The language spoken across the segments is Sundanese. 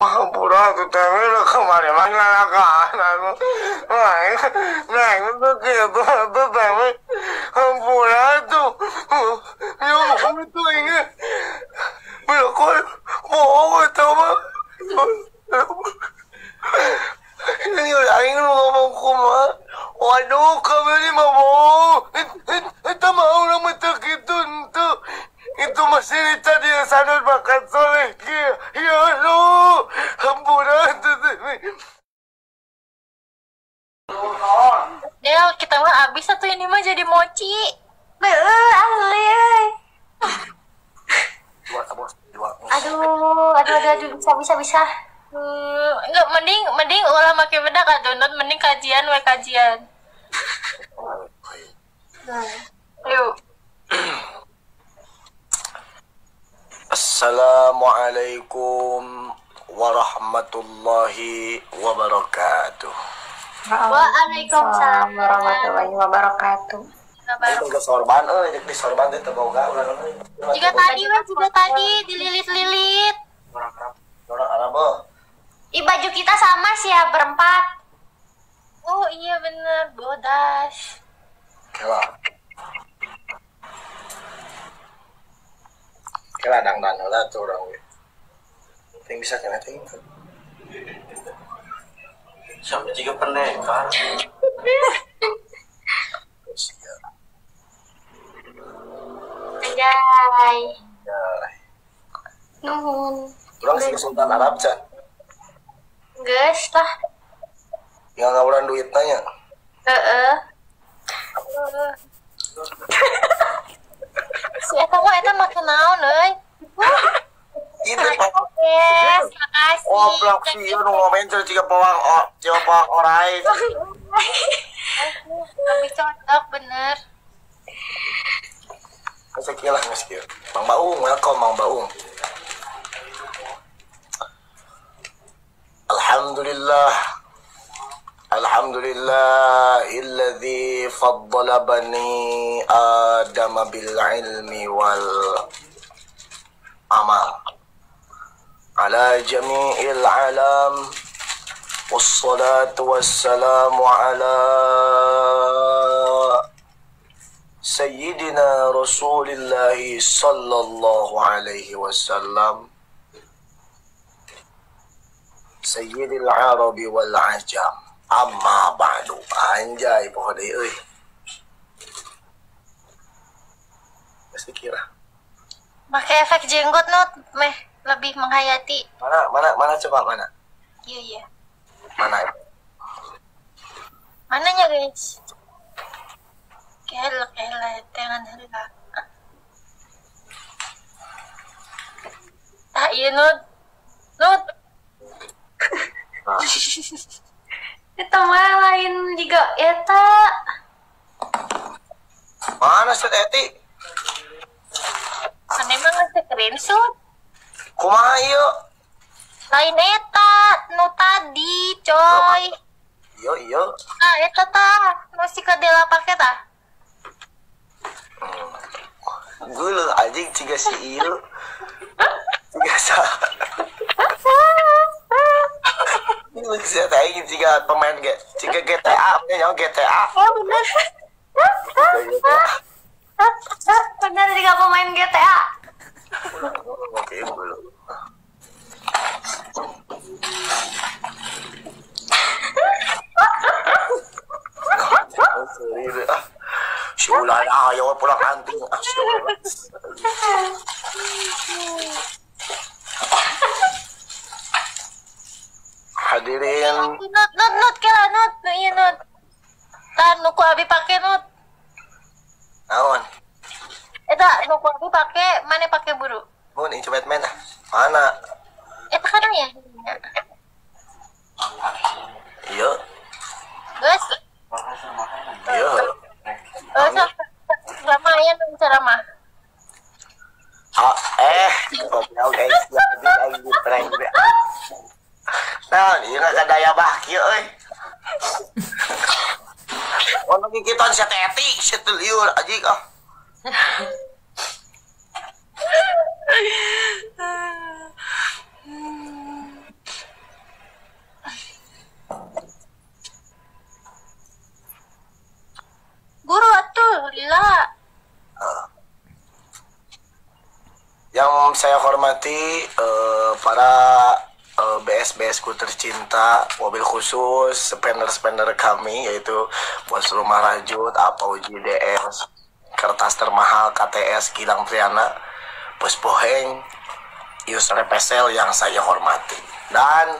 Hampura tuh teh kemarin mah ngalakaan anu. Nah, itu gitu tuh teh hampura tuh. Ya itu ingat. Belakon bohong itu mah. Ini aing nu ngomong kumaha. Waduh, kamu ini mah bohong. Itu mau lama teu kitu henteu. Itu masih tadi yang sadar makan soleh. Ya Allah, hampura tuh. Del, kita mah abis satu ini mah jadi mochi. Beuh, ahli euy. Dua, bos, dua. Aduh, aduh, aduh, aduh, bisa, bisa, bisa. Enggak, mending mending ulah make bedak atuh, Not. Mending kajian we kajian. Yuk. Assalamualaikum warahmatullahi wabarakatuh. Waalaikumsalam warahmatullahi wabarakatuh. Itu ke sorban euy, di sorban teh teu boga urang euy. Juga tadi we, juga tadi dililit-lilit. Orang Arab, orang Arab oh. Ih, baju kita sama sih ya berempat. Oh iya bener, bodas. Kela. Kela dangdan heula tuh urang we. Ting bisa kena ting. Sampai juga pendekar. Anjay. Ya. Nuhun. Urang sih Sultan Arab can. Geus lah. Yang ngawuran duit nanya. Heeh. Si eta mah eta make naon euy? Itu Pak. Yes, makasih. Oh, blok sih nu ngomen ciga pawang oh, ciga pawang orai. Lebih cocok bener. Geus kieu lah, geus kieu. Mang Baung, welcome Mang Baung. Alhamdulillah. Alhamdulillahilladzi faddala bani Adam bil ilmi wal amal ala jami'il alam, wassalatu wassalamu ala sayyidina Rasulillahi sallallahu alaihi wasallam, sayyidil arabi wal ajam. Amma ba'du. Anjay poho deui euy. Geus dikira. Make efek jenggot Not, meh lebih menghayati. Mana mana mana coba mana? Iya iya. Mana? Mananya guys? Kela kela tangan heula. Tah ieu Not. Not. Nah. Eta mah lain juga eta. Mana set eti? Kan emang nge-screenshot. Kumaha ieu? Lain eta nu tadi, coy. Iya iya. Ah, eta tah, nu si Kadela pake tah. Geuleuh anjing ciga si ieu. Ciga sa. Ini sih aing ciga pemain G, ciga GTA, nya GTA. Oh bener. Bener ciga pemain GTA. Oke, belum. Si ulah ayo pulang anting. Ah, si ulah. Hadirin. Not, not, not, kela, not, nu ieu not. Tah, nu ku abi pake not. Naon? Eta, nu ku abi pake, mana pake buru? Mun, incu Batman ah. Mana? Eta kan ya? Iya. Geus. Iya. Oh, sok ceramah ya, nu ceramah. Ah, goblok guys, jadi aing di prank. Nah, ieu nggak daya bah kieu euy. Ono kikiton sia teh eti, sia teh liur anjing ah. saya hormati para BS-BS ku tercinta, mobil khusus spender-spender kami yaitu Bos Rumah Rajut, Apau GDS, Kertas Termahal, KTS, Gilang Triana, Bos Boheng, Yus Repesel yang saya hormati. Dan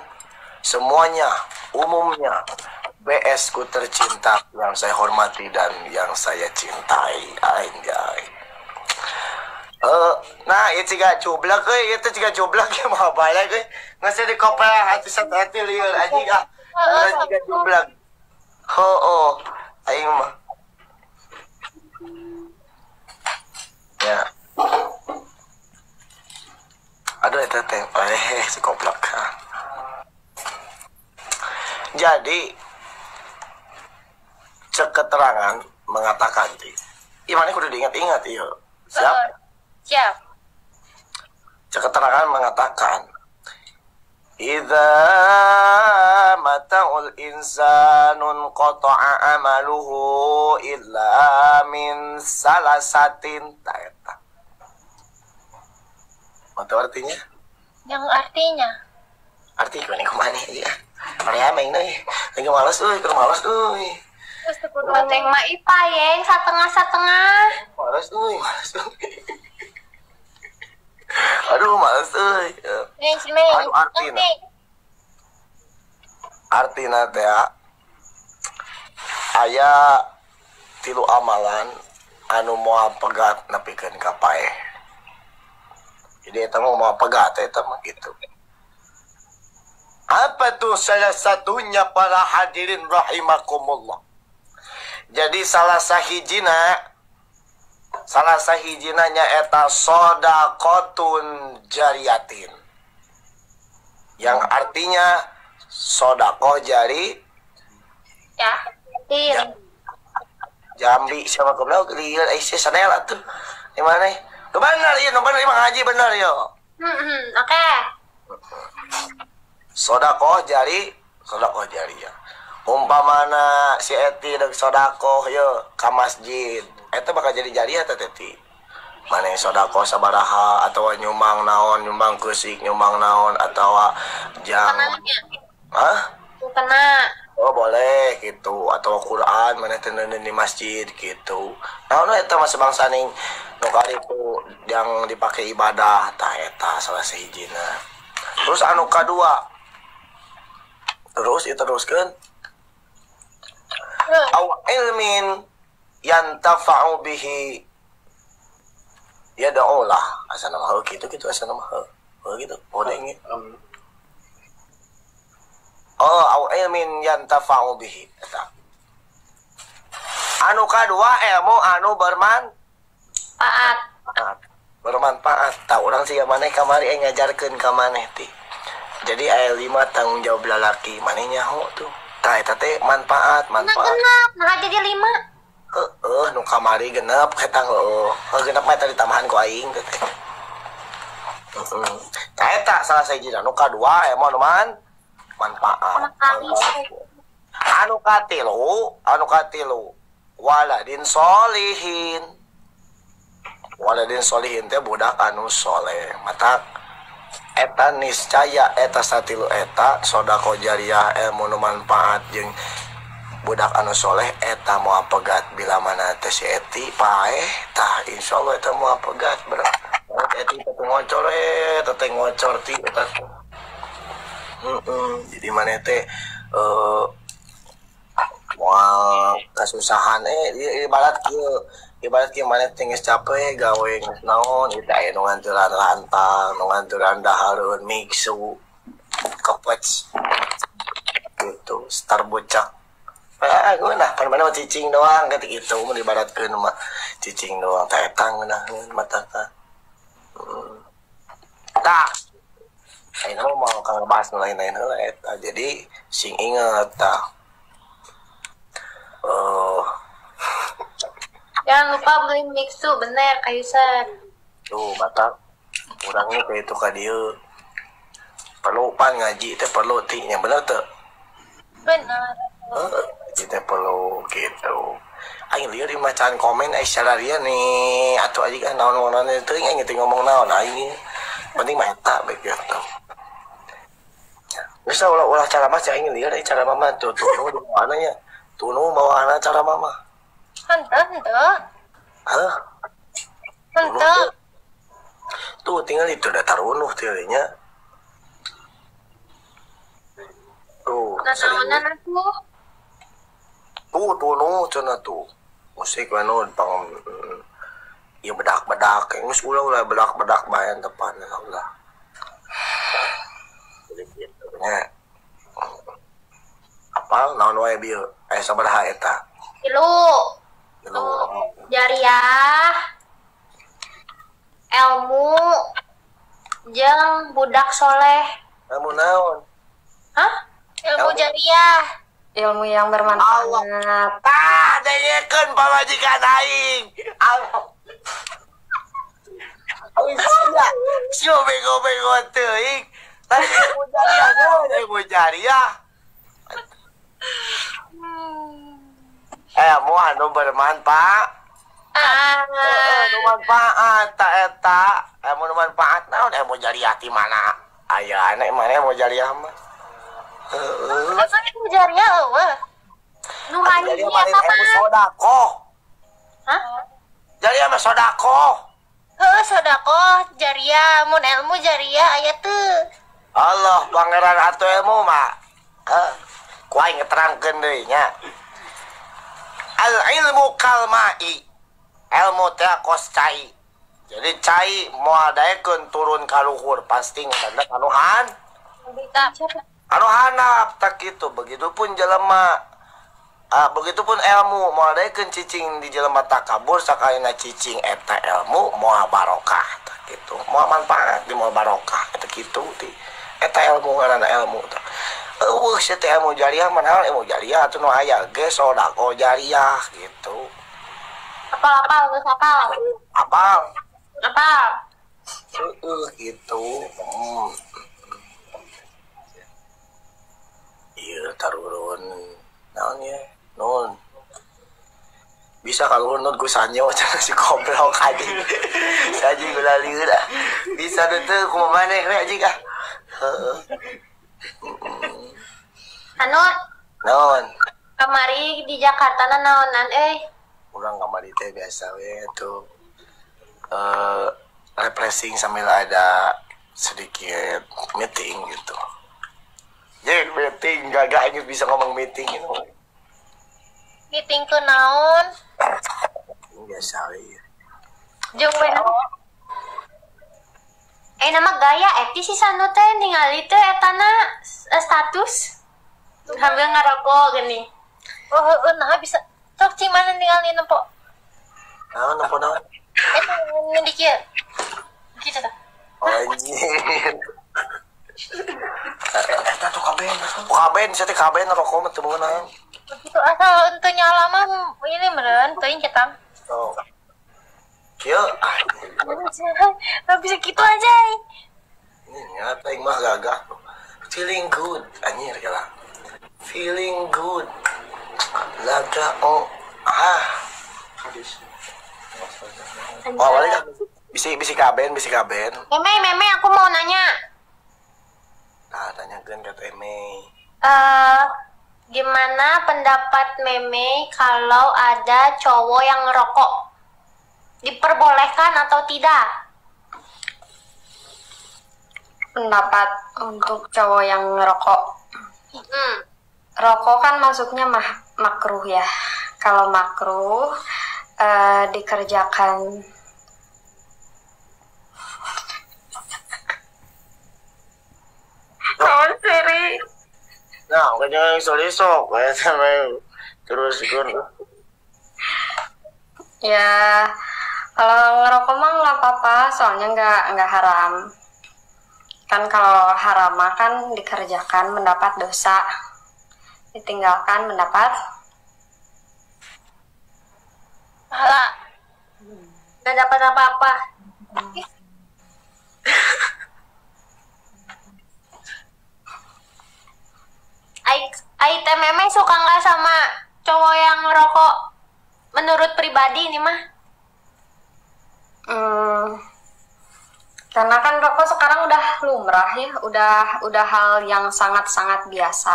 semuanya, umumnya BS ku tercinta yang saya hormati dan yang saya cintai. Anjay. Nah, itu juga cublak euy, itu juga cublak ya mau balik euy. Nggak di kopel hati satu hati lieur anjing ah. Juga cublak. Oh, aing mah. Ya. Aduh eta teh, si koplak. Jadi cek keterangan mengatakan ti. Ih, mana kudu diingat-ingat ieu. Siap? Siap. Cek keterangan mengatakan idza mata'ul insanun qata'a amaluhu illa min salasatin. Ta eta. Atau artinya? Yang artinya? Arti gimana kemana ya? Area main euy. Lagi males euy, keur males euy. Terus teu kudu Neng mah ipa yeng satengah-satengah. Males euy, males euy. Aduh, males euy. Anu artina. Artina teh aya tilu amalan anu moal pegat nepikeun ka paeh. Jadi eta mah moal pegat eta mah gitu. Apa tuh salah satunya para hadirin rahimakumullah. Jadi salah sahijina nyaeta sodaqotun jariyatin. Yang artinya sodakoh jari ya, ya. Jambi sama goblok lieur ai si sanel atuh. Di mana? Benar ieu, benar imah ngaji benar yo. Oke. Sodakoh jari, sodakoh jariah. Umpamana si Eti deuk sodakoh ye ka masjid, eta bakal jadi jariah teh Teti. Maneh sodakoh sabaraha atawa nyumbang naon, nyumbang keusik, nyumbang naon atawa jang. Hah? Kena. Oh boleh gitu, atau Quran maneh teh di masjid gitu. Naon eta mah sebangsaning nu karitu yang dipakai ibadah tah eta salah sahijina. Terus anu kadua. Terus diteruskeun. Aw ilmin yantafa'u bihi yad'ulah. Asana mah gitu gitu asana mah gitu. Podeng. Oh, aw ilmin yantafa'u bihi. Eta. Anu kadua ilmu anu bermanfaat. Bermanfaat. Tah urang siga maneh kamari ngajarkeun ka maneh ti. Jadi aya 5 tanggung jawab lalaki, maneh nyaho tuh. Tah eta teh manfaat, manfaat. Genep, nah jadi 5. Heeh, nu kamari genep eta heueuh. Heuh genep mah eta ditambahan ku aing teh. Heeh. Tah eta salah sahijina nu kadua ilmu anu manfaat. Anu katilu waladin solihin. Waladin solihin teh budak anu soleh. Matak eta niscaya eta satilu eta sodako jariah ilmu nu manfaat jeung budak anu soleh eta moal pegat bila mana teh si Eti paeh tah insyaallah eta moal pegat bro. Eti teh ngocor eta teh ngocor ti eta. Jadi mana teh moal kasusahan ibarat kieu ibarat kieu maneh teh geus capek gawe geus naon ieu teh aya nu nganturan lantang, nu nganturan dahareun mixu kepec gitu, star bocak. Ah, geunah pan mana mah cicing doang ketik itu mun ibaratkeun mah cicing doang teh eta ngeunaheun mataka. Tah. Ayeuna mah mau kang ngebahas nu lain-lain heula eta. Jadi sing inget tah. Jangan lupa beli mixu bener Kayusan. Tuh batak urangnya kayak itu ka dieu. Perlu pan ngaji teh perlu ti nya bener teu? Bener. Ngaji teh perlu gitu. Aing lieur di macan komen ai sararia nih atuh aja kan naon-naonan teuing aing teh ngomong naon aing. Penting mah eta bae gitu. Bisa ulah-ulah cara mah cai lieur cara mama tuh tuh nu bawaanna nya. Tuh nu bawaanna cara mama. Henteu henteu. Hah? Henteu. Tuh tinggal itu udah tarunuh tinggalnya. Tuh. Naonan atuh. Tuh tunuh cenah tuh. Musik anu pang ieu bedak-bedak, geus ulah-ulah bedak-bedak bae tepan ulah. Jadi kitu nya. Apal naon wae bieu? Aya sabaraha eta? 3. Tilu. Jariah, ilmu, jeung budak soleh. Ilmu naon? Hah? Ilmu jariah. Ilmu yang bermanfaat. Allah. Tah, dengekeun pamajikan aing. Allah. Sia, sia bego-bego teuing. Tadi ilmu jariah naon ilmu jariah? Ilmu anu bermanfaat. Nu manfaat ta eta. Ilmu nu manfaat naon ilmu jariah ti mana? Aya ane mana ilmu jariah mah. Heeh. Asa ilmu jariah eueuh. Nu hiji eta mah ilmu sedekah. Hah? Jariah mah sedekah. Heuh, sedekah jariah, mun ilmu jariah aya teu. Allah pangeran atuh ilmu mah. Heuh. Ku aing ngeterangkeun deui nya. Al ilmu kalma'i. Ilmu teh kos cai. Jadi cai moal daekeun turun ka luhur pasti ngadandak anu han. Anu hanap tak kitu. Begitupun jelema begitupun ilmu moal daekeun cicing di jelema takabur sakalina cicing eta ilmu moal barokah tak kitu. Moal manfaat di moal barokah eta kitu ti. Eta ilmu ngaranna ilmu tah. Eueuh sia teh ilmu jariah mah ilmu jariah atuh nu aya ge sedekah jariah gitu. Apal-apal geus apal. Apal. Apal. Heeh gitu. Iya tarurun naon ya? Nun. Bisa kalau nun ku sanyo cenah si goblok anjing. Saji gula lieur ah. Bisa teu kumaha maneh we anjing ah. Heeh. Anur. Naon? Kamari di Jakarta na naonan euy? Urang kamari teh biasa we tuh. Refreshing sambil ada sedikit meeting gitu. Jadi meeting, gak ingin bisa ngomong meeting gitu. Meeting ke naon? Biasa we. Jeung WO. Nama gaya eti si Sanu teh ningali teh etana status sambil ngerokok gini. Oh, heueuh nah bisa. Sok cing mana ningali nempo. Naon nempo naon? Eta di kieu. Kitu tah. Anjir. Eta tuh kaben. Kaben sia teh kaben rokok mah teu meunang. Begitu asal henteu nyala mah ini meureun teuing cetang. Oh. Kieu. Nggak bisa gitu aja. Ini aing mah gagah. Feeling good anjir kala. Feeling good. Laga oh ah. Habis. Oh, balik ah. Bisi kaben, bisi kaben. Meme, aku mau nanya. Nah, tanyakeun ka Meme. Gimana pendapat Meme kalau ada cowok yang ngerokok? Diperbolehkan atau tidak? Pendapat untuk cowok yang ngerokok. Rokok kan masuknya makruh ya. Kalau makruh dikerjakan Kawan seri. Nah, kayaknya iso-iso kayak sama terus gue. Ya, kalau ngerokok mah nggak apa-apa, soalnya nggak haram. Kan kalau haram mah kan dikerjakan mendapat dosa, ditinggalkan mendapat pahala. Nggak dapat apa-apa. Ai teh Meme suka nggak sama cowok yang ngerokok? Menurut pribadi ini mah. Karena kan rokok sekarang udah lumrah ya, udah hal yang sangat-sangat biasa.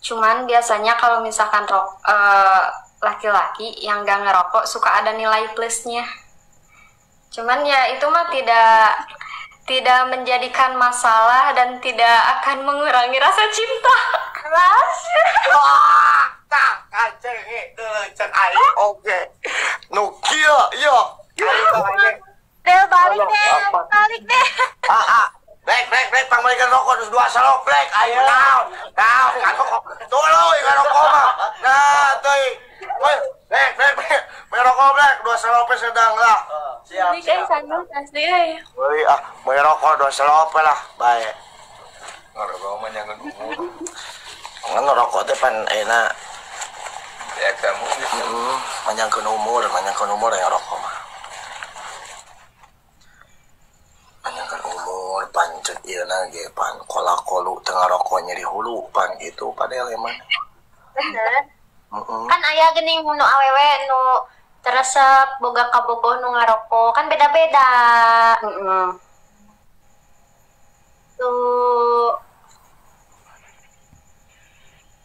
Cuman biasanya kalau misalkan laki-laki yang gak ngerokok suka ada nilai plusnya. Cuman ya itu mah tidak menjadikan masalah dan tidak akan mengurangi rasa cinta. Wah, tak kaceng itu cek aing oke. Nu kieu ieu. Del balik deh, balik deh. Brek, brek, brek, pangmalikan rokok terus dua salok, brek. Ayo naon, naon, ngarokok. Tuluy ngarokok mah. Nah, teuing. Woi, brek, brek, brek. Merokok brek, dua salok sedang lah. Siap, siap. Asli euy. Woi, ah, merokok dua salok lah, bae. Ngarokok mah nyangan umur. Ngerokok teh pan enak. Ya kamu. Heeh, manjangkeun umur yang rokok mah. Panjangkeun umur pancet ieu na ge pan kolakolu teu ngarokok nyeri hulu pan gitu padahal emang. Bener. Heeh. Kan aya geuning nu awewe nu teresep boga kabogoh nu ngarokok kan beda-beda. Heeh. Tuh.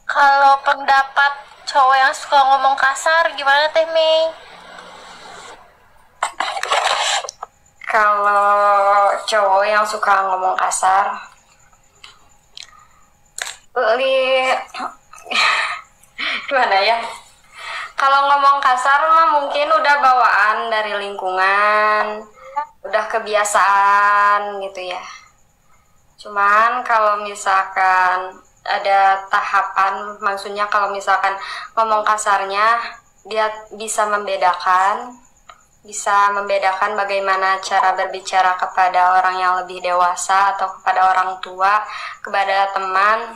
Kalau pendapat cowok yang suka ngomong kasar gimana Teh Mei? Kalau cowok yang suka ngomong kasar, gimana ya? Kalau ngomong kasar mah mungkin udah bawaan dari lingkungan, udah kebiasaan gitu ya. Cuman kalau misalkan ada tahapan, maksudnya kalau misalkan ngomong kasarnya dia bisa membedakan bagaimana cara berbicara kepada orang yang lebih dewasa atau kepada orang tua, kepada teman,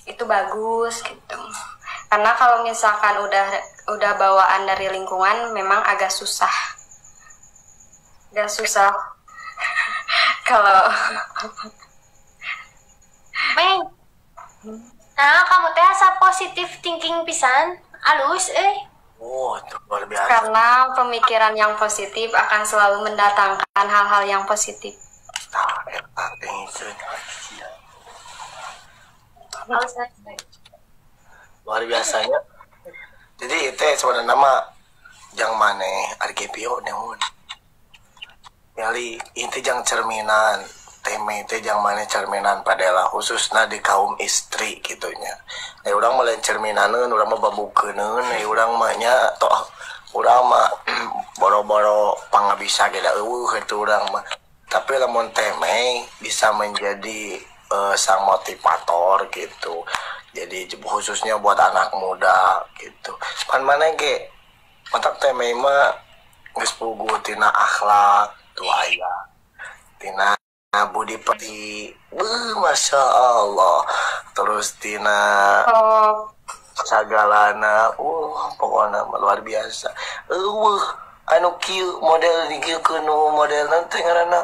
itu bagus gitu. Karena kalau misalkan udah bawaan dari lingkungan memang agak susah. Agak susah. Kalau Mei. Nah, kamu teh asa positif thinking pisan, alus euy. Oh, itu luar biasa. Karena pemikiran yang positif akan selalu mendatangkan hal-hal yang positif. Tah, eta teh luar biasanya. Jadi itu sebenarnya nama jang maneh RGPO neun. Nyali inti jang cerminan, teme teh jang maneh cerminan padahal khususna di kaum istri gitunya. Nah, urang mah lain cerminaneun, urang mah babukeuneun, nah, urang mah nya toh urang mah boro-boro pangabisa ge da eueuh kitu urang mah. Tapi lamun teme bisa menjadi sang motivator gitu. Jadi khususnya buat anak muda gitu. Pan maneh ge matak teme mah geus puguh tina akhlak tuh aya. Tina budi pekerti, masya Allah. Terus tina sagalana, pokoknya luar biasa. Anu kieu model dikieukeun nu model nanti ngaranna.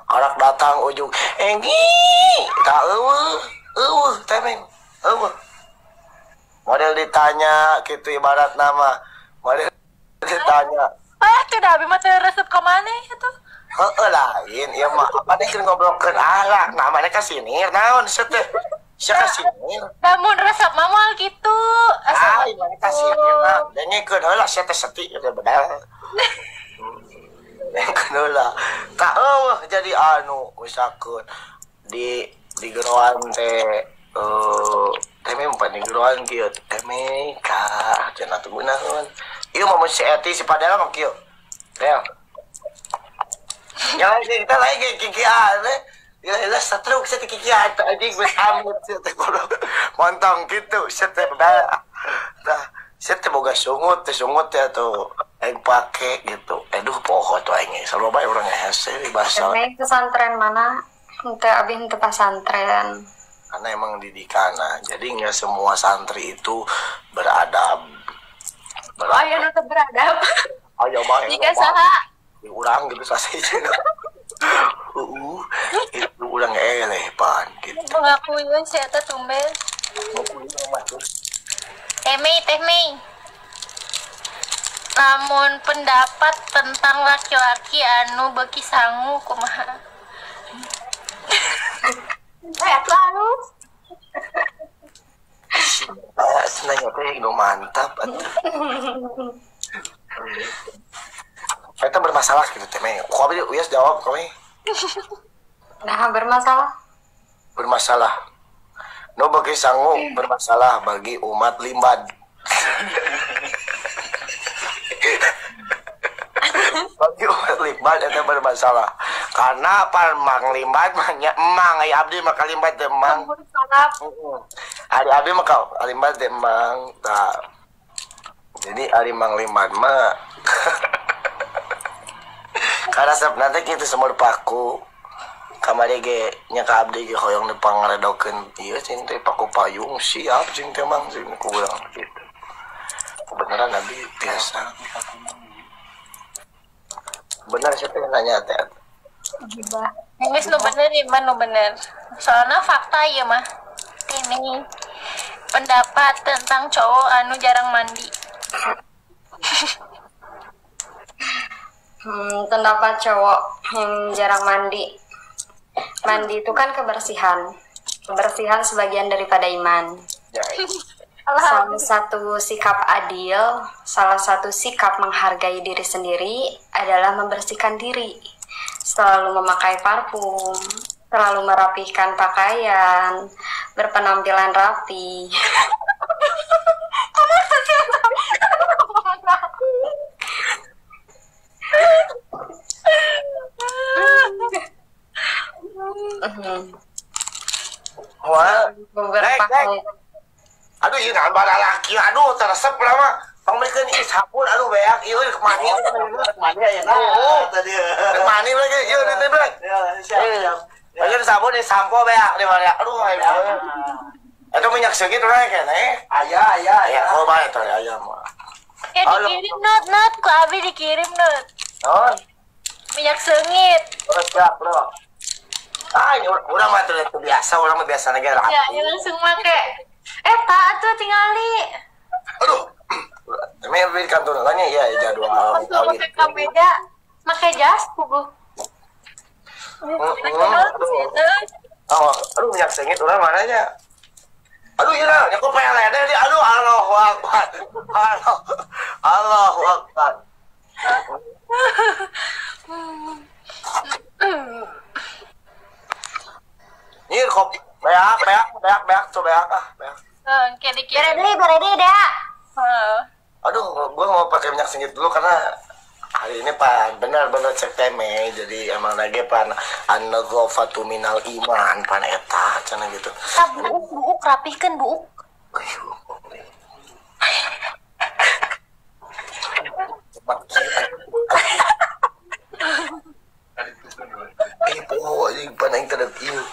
Arak datang ujung, enggi, tak eueuh, temeng, eueuh. Model ditanya gitu ibarat nama, model ditanya. Ah, tidak abi mah teu resep ka maneh atuh. Heeh lain, ieu mah apa deh keur ngobrolkeun akhlak, nah maneh ka sinir naon sia teh? Sia ka sinir. Lamun resep mah moal kitu. Ah, maneh ka sinir nah, dengekeun heula sia teh seti teh bedal. Dengekeun heula. Tah eueuh jadi anu misalkeun di geroan teh teh mah di geroan kieu teh meh ka cenah teu gunaheun. Ieu mah mun si Eti si Padela mah kieu. Del. Ya kita lagi kikian eh. Ya lah stroke saya kikian anjing geus amit sia teh kudu montong kitu sia teh bedal. Tah sia teh boga sungut teh atuh aing pake gitu. Aduh poho tuh aing sarua bae urang hese di bahasa. Emang pesantren mana? Henteu abi henteu pesantren. Karena emang didikana. Jadi nggak semua santri itu beradab. Oh, aya nu teu beradab. Ayo bae. Jika saha urang gitu sasih itu urang eleh pan gitu. Mengakuin si eta tumben. Teh Mei, Teh Mei. Lamun pendapat tentang laki-laki anu beuki sangu kumaha? Atuh alus. Senangnya teh nu mantap atuh. Eta bermasalah gitu teh meh. Ku abdi Uyas jawab kami. Nah, bermasalah. Bermasalah. Nu beuki sangu bermasalah bagi umat Limbad. Bagi umat Limbad eta bermasalah. Karena pan Mang Limbad mah nya emang ai abdi mah ka Limbad teh emang. Ari abdi mah ka Limbad teh emang. Tah. Jadi ari Mang Limbad mah karena sebenarnya kitu sumur paku. Kamari ge nya ka abdi ge hoyong dipangredokeun ieu cing teh paku payung siap cing teh mang cing ku urang gitu. Kebenaran abdi biasa. Benar siapa yang nanya teh? Gibah. Geus nu bener ieu mah nu bener. Soalna fakta ieu mah. Ini pendapat tentang cowok anu jarang mandi. Pendapat cowok yang jarang mandi. Mandi itu kan kebersihan. Kebersihan sebagian daripada iman. Salah satu sikap adil, salah satu sikap menghargai diri sendiri adalah membersihkan diri. Selalu memakai parfum, selalu merapihkan pakaian, berpenampilan rapi. Wah, aduh ieu naon bala laki, aduh teresep lah mah. Pangmeulikeun ieu sabun aduh beak ieu rek mandi. Mandi ayeuna tadi. Rek mandi lagi ieu teh blek. Ya, siap. Bagian sabun di sampo beak di mana. Aduh ayo. Eta minyak seungit urang keneh. Aya aya aya. Kok bae teh aya mah. Ya dikirim not ku abi dikirim not. Non. Minyak seungit. Oh, siap lo. Ah, ini urang mah teu biasa, urang mah biasa ge rapi. Ya, langsung make. Eta atuh tingali. Aduh. Ini di kantor nanya ya jadwal. Pakai kameja, make jas puguh. Oh, aduh minyak sengit urang mana nya? Aduh iya lah, aku pengen di aduh Allahu Akbar. Allahu Akbar. Ini kopi beak coba beak ah, beak. Oke, dikirim. Beredi deh. Aduh, gua mau pakai minyak sengit dulu karena hari ini pan benar-benar cek teme, jadi emang lagi pan an-nadzafatu minal iman pan eta cenah gitu. Tah buuk rapihkeun buuk. Poho anjing pan aing teh ieu.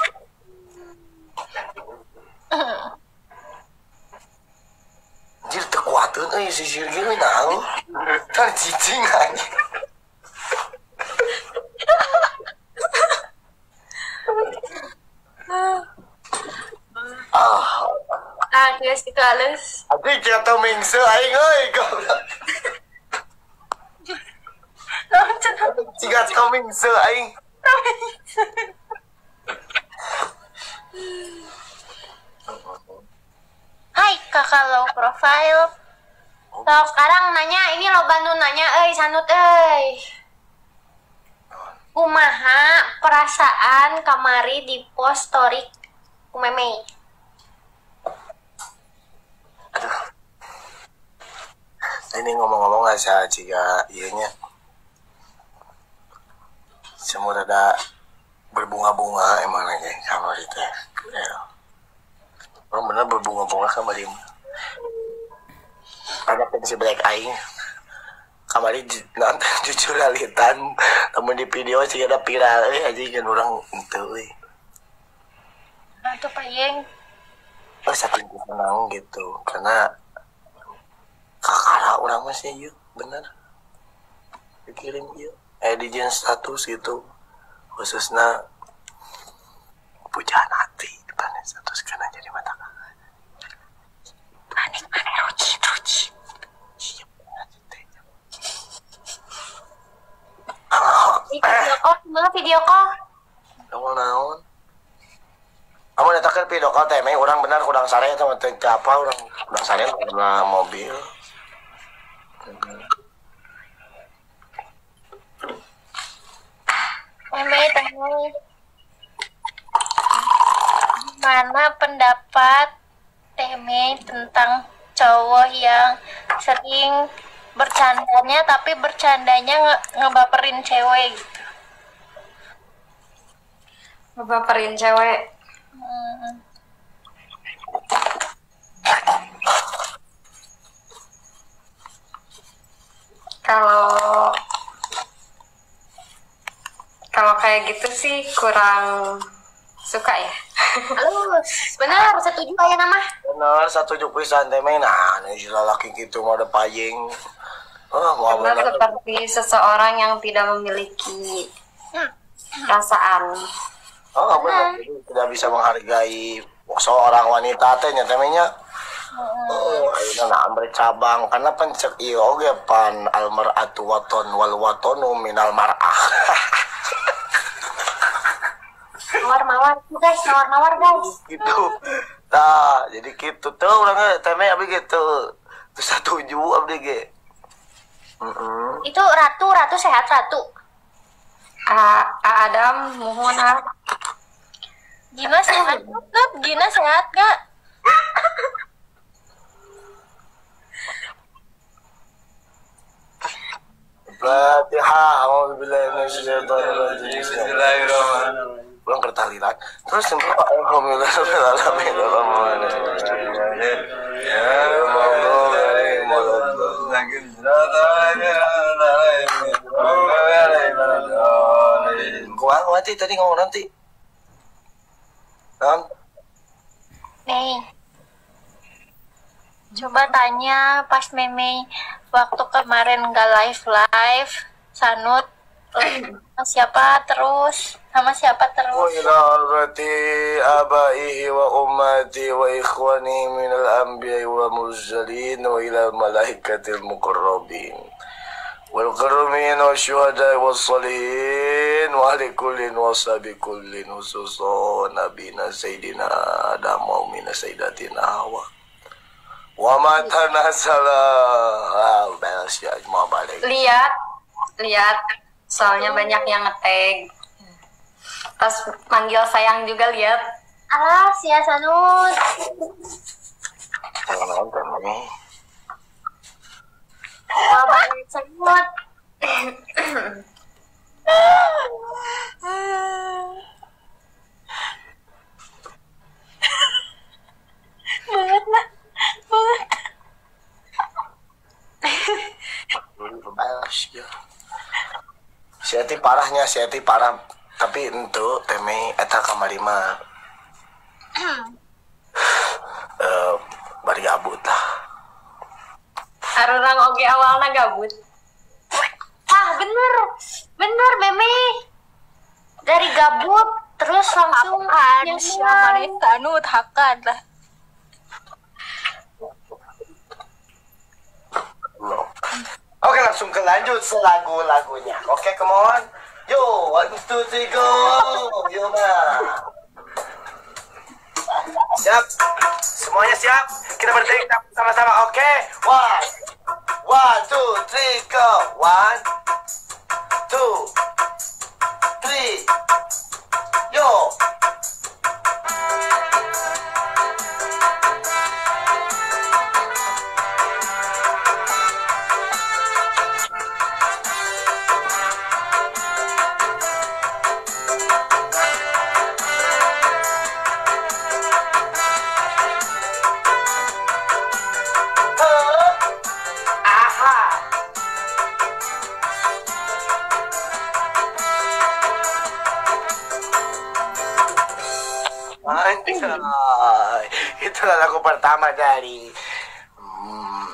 Anjir teu kuateun euy sisir ge we naon. Tar cicing anjing. Ah, geus kitu alus. Anjing kieu mingse aing euy goblok. Ciga teu mingse aing. Hai kakak low profile. Tuh, sekarang nanya, ini lo bantu nanya, euy sanut euy. Kumaha perasaan kamari di post story ku Meme? Aduh. Ini ngomong-ngomong asa ciga ieu nya. Semua rada berbunga-bunga emang lagi kamari teh. Ya. Orang bener berbunga-bunga kamari mah. Ada pensi black aing. Kamari nanti jujur alitan, namun di video sih ada viral anjing kan orang henteu euy. Atuh payeng. Oh, saking senang gitu karena kakara orang masih ieu bener. Dikirim ieu di status gitu. Khususnya pujaan hati depan status karena jadi mata kakak. Panik mana rucit. Siap teh. video call. Naon naon. Kamu datang ke video call teh, meh urang benar kurang sare sama teh apa urang kurang sare na mobil. Meme tanya, gimana pendapat Teh Mei tentang cowok yang sering bercandanya tapi bercandanya ngebaperin cewek gitu? Ngebaperin cewek. Kalau kayak gitu sih kurang suka ya. Halus, benar, setuju kayak nama. Benar, setuju pisan teh meh. Nah, si lalaki gitu mah udah payeng. Oh, mau benar, seperti seseorang yang tidak memiliki perasaan. Oh, benar. Tidak bisa menghargai seorang wanita teh nya teh nya. Oh, ayeuna nah ambre cabang karena pencek ieu oge pan almar'atu waton wal watonu minal mar'ah. Mawar-mawar guys, mawar-mawar guys. Gitu. Nah, jadi gitu tuh orangnya teh meh abdi gitu. Terus setuju abdi ge. Itu Ratu sehat Ratu. Adam mohon ah. Gina sehat nggak? Gina sehat nggak? Fatihah, auzubillahi minasyaitonirrajim. Bismillahirrahmanirrahim. Belum kertahlilan. Terus alhamdulillah. Kuang mati tadi ngomong nanti. Kan? Mei. Coba tanya pas Meme waktu kemarin nggak live Sanut sama siapa terus? Sama siapa terus? Wa ila hadrati abaihi wa ummati wa ikhwani minal anbiya'i wa mursalin wa ila malaikatil muqarrabin wal karramin wa syuhada'i was salihin wa ahli kullin wa sabi kullin khususan nabina sayyidina Adam wa ummina sayyidatina Hawa wa ma tanasala. Ah, balas ya, mau balik. Lihat, soalnya banyak yang ngetag. Pas manggil sayang juga lihat. Alas ya Sanut. Mau balik Sanut. Banget lah. Banget. Si Eti parahnya, si Eti parah. Tapi untuk teme eta kamari mah bari gabut lah. Arurang oge awalna gabut. Ah bener, bener Meme. Dari gabut terus langsung kan siapa nih Sanut hakan lah. Oke, langsung ke lanjut selagu-lagunya. Oke, come on. Yo, 1, 2, 3, go. Yo, ma. Siap. Semuanya siap? Kita berdiri sama-sama. Oke. 1, 2, 3, go. 1, 2, 3. Yo. Itulah lagu pertama dari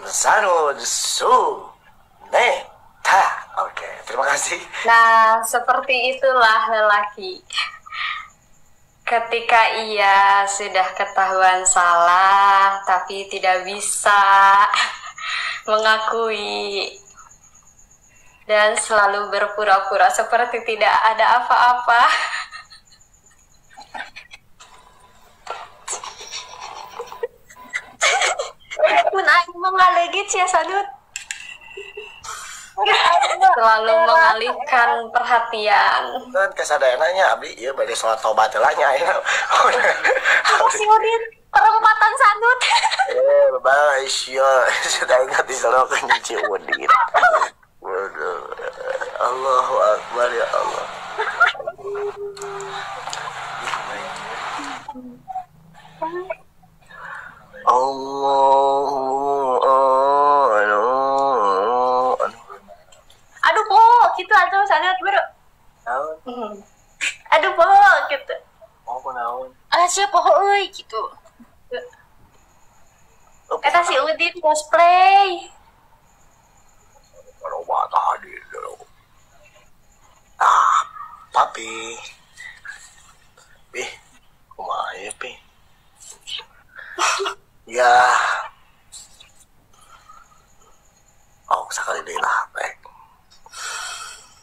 Sanut Suneta. Oke, terima kasih. Nah, seperti itulah lelaki. Ketika ia sudah ketahuan salah, tapi tidak bisa mengakui Dan selalu berpura-pura seperti tidak ada apa-apa. Mun aing mah ngaleugit sia Sanut. Selalu mengalihkan perhatian. Kan kesadarannya abdi ieu bade salat tobat heula nya ayeuna. Si Udin perempatan Sanut. Bye sia, sudah ingat disorokeun si Udin. Waduh. Allahu Akbar ya Allah. Allah. Aduh poho gitu atuh Sanut bro. Naon? Aduh poho gitu. Oh, naon? Ah, sia poho euy gitu. Eta si Udin cosplay. Loba tadi. Ah, papi. Ih, kumaha ya, Pi? Ya. Oh, sekali deui lah, baik.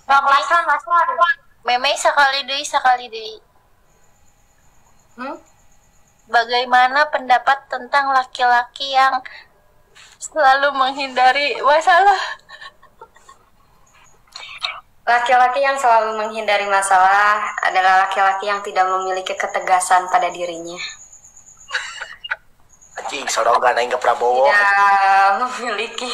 Bang Lasan, Lasan. Meme sekali deui, sekali deui. Hmm? Bagaimana pendapat tentang laki-laki yang selalu menghindari masalah? Laki-laki yang selalu menghindari masalah adalah laki-laki yang tidak memiliki ketegasan pada dirinya. Anjing, sorogan aing ke Prabowo. Tidak memiliki.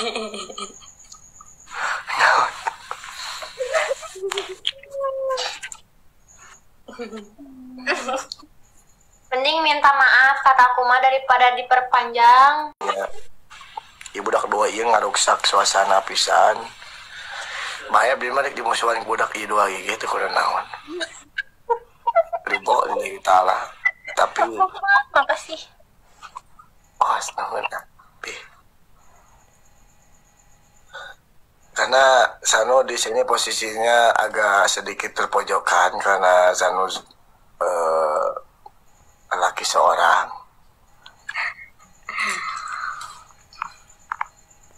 Mending minta maaf kata aku mah daripada diperpanjang. Ya. Ibu budak dua ieu ngaruksak suasana pisan. Bahaya beli mah rek dimusuhan budak ieu dua gitu kudu naon. Ribo lillahi taala. Tapi makasih. Oh, naon tapi. Karena Sano di sini posisinya agak sedikit terpojokan karena Sano laki seorang.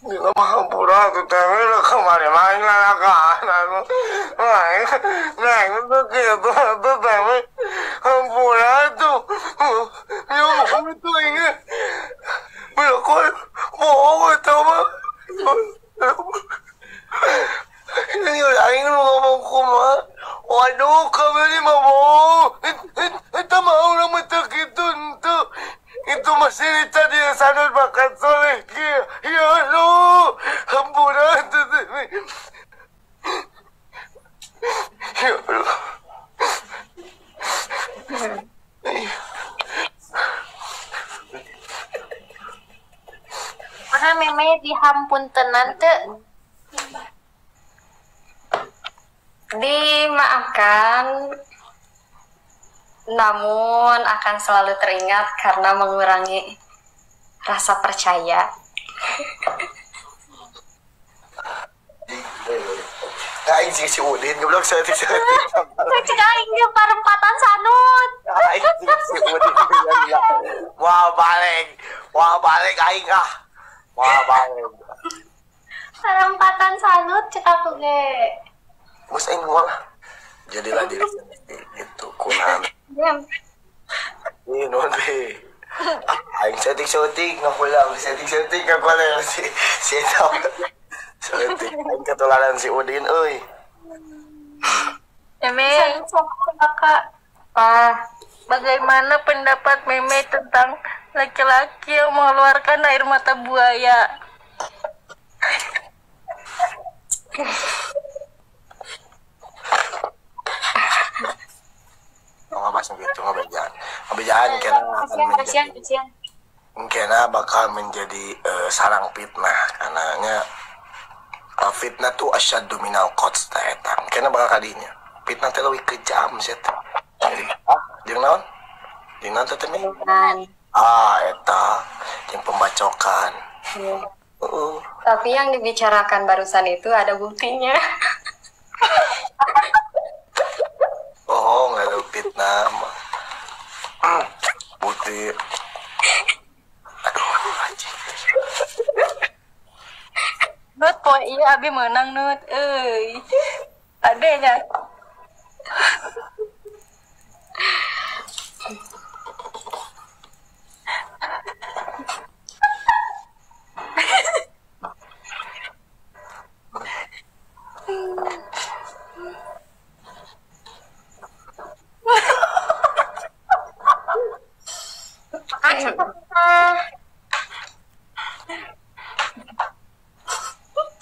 Gila mah hampura tuh teh kemarin main lalakaan anu. Main tuh gitu tuh teh hampura tuh. Ya itu ini. Belakon bohong itu mah. Ini aing nu ngomong kumaha. Waduh, kamu ini mah bohong. Itu mau lama teu kitu henteu. Itu masih tadi Sanut makan soleh. Ya Allah, hampura tuh. Ya Allah. Maha meme dihampuntenan teu? Dimaafkan, namun akan selalu teringat karena mengurangi rasa percaya. Aing sih si Udin goblok saya tidak. Cek aing ge parempatan Sanut. Aing si Udin. Wah balik aing ah. Wah balik. Parempatan Sanut cek aku ge. Mus aing moal. Jadilah diri sendiri gitu kunan. Ini nuhun be. Aing setik-setik ngakulang, setik-setik ngakulang si eta. Setik aing ketularan si Udin euy. Meme, Kakak. Apa? Bagaimana pendapat Meme tentang laki-laki yang mengeluarkan air mata buaya? Oh, nggak bahas gitu, ngebejaan kena akan menjadi, kena bakal menjadi sarang fitnah, karenanya fitnah tuh asyaddu minal qatl ta eta. Kena bakal kadinya. Fitnah teh leuwih kejam sia teh. Jeung naon? Jeung naon teh teh? Ah, eta jeung pembacokan. Tapi yang dibicarakan barusan itu ada buktinya. Oh, nggak ada fitnah mah. Bukti. Aduh, anjing. Nut poe Iya, abi menang Nut. Euy. Adenya.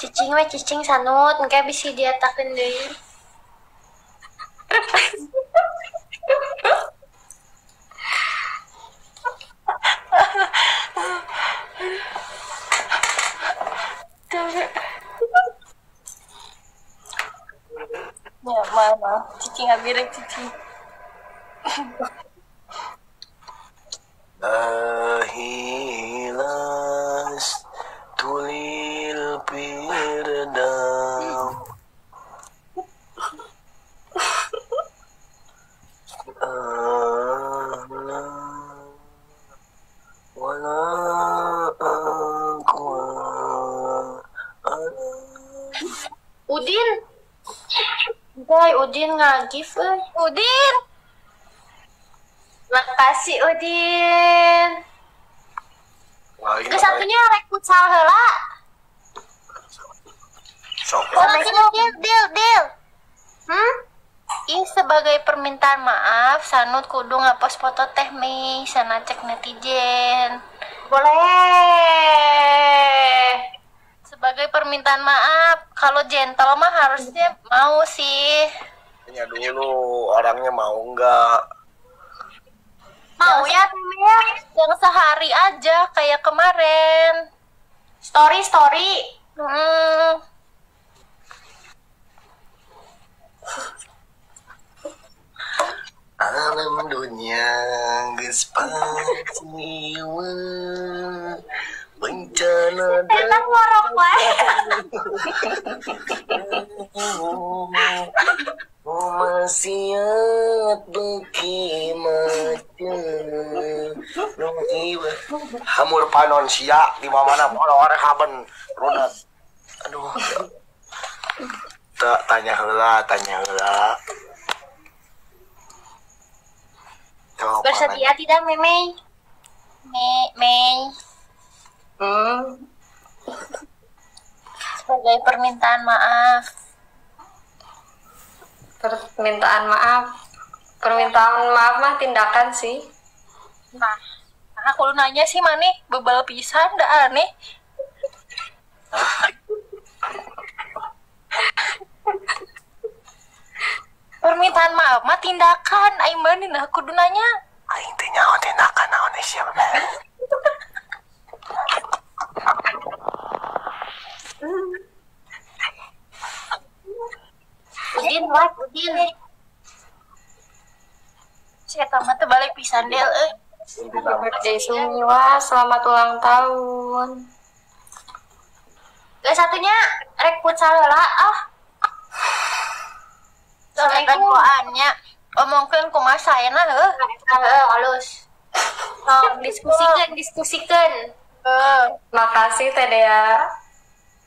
Cicing we cicing Sanut, engke bisi diatakeun deui. Ya, mana? Cicing abi rek cicing. Ahilas tulil pirdam. Wala aqwa. Udin. Boy, Udin ngagif euy. Udin. Makasih Udin. Ke satunya rek futsal heula. Sok. Deal, deal, deal. Ini sebagai permintaan maaf, Sanut kudu ngapost foto teh Mi, sana cek netizen. Boleh. Sebagai permintaan maaf, kalau gentle mah harusnya mau sih. Tanya dulu orangnya mau nggak? Mau ya, ya? Yang sehari aja kayak kemarin. Story story. Alam dunia geus paciwa bencana dan ngorok wae. Maksiat beuki mace nu ieu hamur panon sia di mana-mana orang haben rudet. Aduh. Tanya heula, tanya heula. Bersedia tidak, Memei? Mei. Sebagai permintaan maaf. Permintaan maaf. Permintaan maaf mah tindakan sih. Nah, aku nanya sih maneh bebal pisan da aneh. Permintaan maaf mah tindakan, aing mah nah kudu nanya. Aing teh nyaho tindakan naon sia mah. Udin, like Udin. Saya tamat teh balik pisan del euy. Happy birthday Sumiwa, selamat ulang tahun. Gak satunya rek futsal lah ah. Assalamualaikum. Omongkeun kumaha saena heuh. Heeh, halus. Tong diskusikan, diskusikan. Makasih Teh Dea.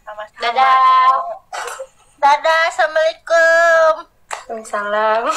Sama-sama. Dadah. Dadah, assalamualaikum. Waalaikumsalam.